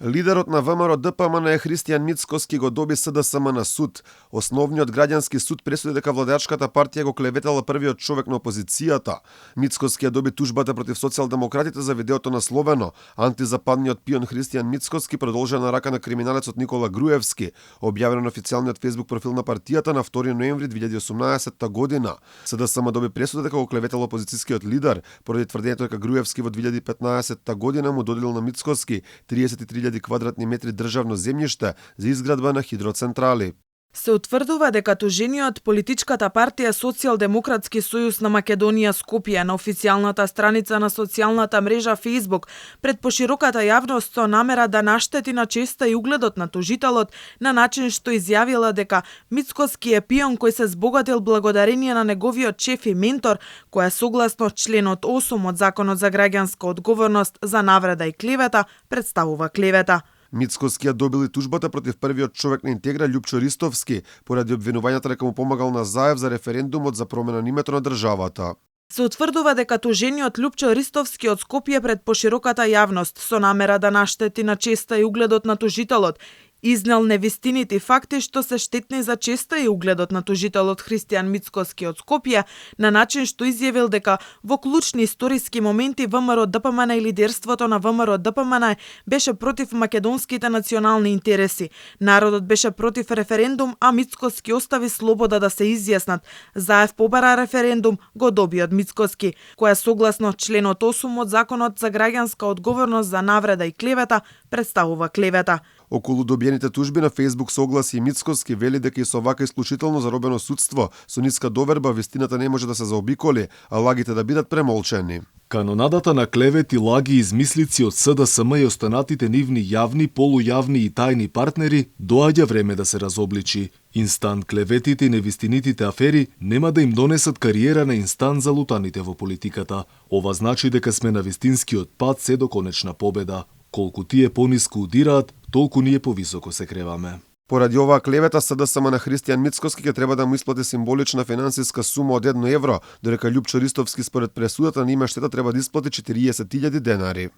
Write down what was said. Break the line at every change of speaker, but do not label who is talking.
Лидерот на ВМРО ДПМН Христијан Мицкоски го доби СДСМ на суд. Основниот граѓански суд пресуди дека владеачката партија го клеветала првиот човек на опозицијата. Мицкоски ја доби тужбата против социјалдемократите за видеото насловено "Антизападниот пион Христијан Мицкоски продолжува на рака на криминалецот Никола Груевски", објавено на официјалниот фејсбук профил на партијата на 2 ноември 2018 година. СДСМ доби пресуда дека го клеветал опозицијскиот лидер поради тврдењето дека Груевски во 2015 година му доделил на Мицкоски 33.000 квадратни метри државно земјиште за изградба на хидроцентрали.
Се утврдува дека тужениот политичката партија Социјалдемократски сојуз на Македонија Скопје на официјалната страница на социјалната мрежа Facebook пред пошироката јавност со намера да наштети на честа и угледот на тужителот на начин што изјавила дека Мицкоски е пион кој се збогатил благодарение на неговиот шеф и ментор, која согласно членот 8 од Законот за граѓанска одговорност за навреда и клевета представува клевета.
Мицкоски ја добил и тужбата против првиот човек на Интегра Љупчо Ристовски поради обвинувањата дека му помагал на Заев за референдумот за промена на името на државата.
Се утврдува дека тужениот Љупчо Ристовски од Скопје пред пошироката јавност со намера да наштети на честа и угледот на тужителот изнел невистините факти што се штетни за честа и угледот на тужителот Христијан Мицкоски од Скопје на начин што изјавил дека во клучни историски моменти ВМРО ДПМН и лидерството на ВМРО ДПМН беше против македонските национални интереси. Народот беше против референдум, а Мицкоски остави слобода да се изјаснат. Заев побара референдум, го доби од Мицкоски, која согласно членот 8 од Законот за граѓанска одговорност за навреда и клевета представува клевета.
Околу добиените тужби на Facebook согласи и Мицкоски вели дека и со вака исклучително заробено судство со ниска доверба вистината не може да се заобиколи, а лагите да бидат премолчени.
Канонадата на клевети, лаги и измислици од СДСМ и останатите нивни јавни, полујавни и тајни партнери доаѓа време да се разобличи. Инстант клеветите и невистинитите афери нема да им донесат кариера на инстант за лутаните во политиката. Ова значи дека сме на вистинскиот пат се до конечна победа. Колку тие пониску удираат, толку ние повисоко се креваме.
Поради оваа клевета СДСМ на Христијан Мицкоски ќе треба да му исплати символична финансиска сума од 1 евро, додека Љупчо Ристовски според пресудата на има штета треба да исплати 40.000 денари.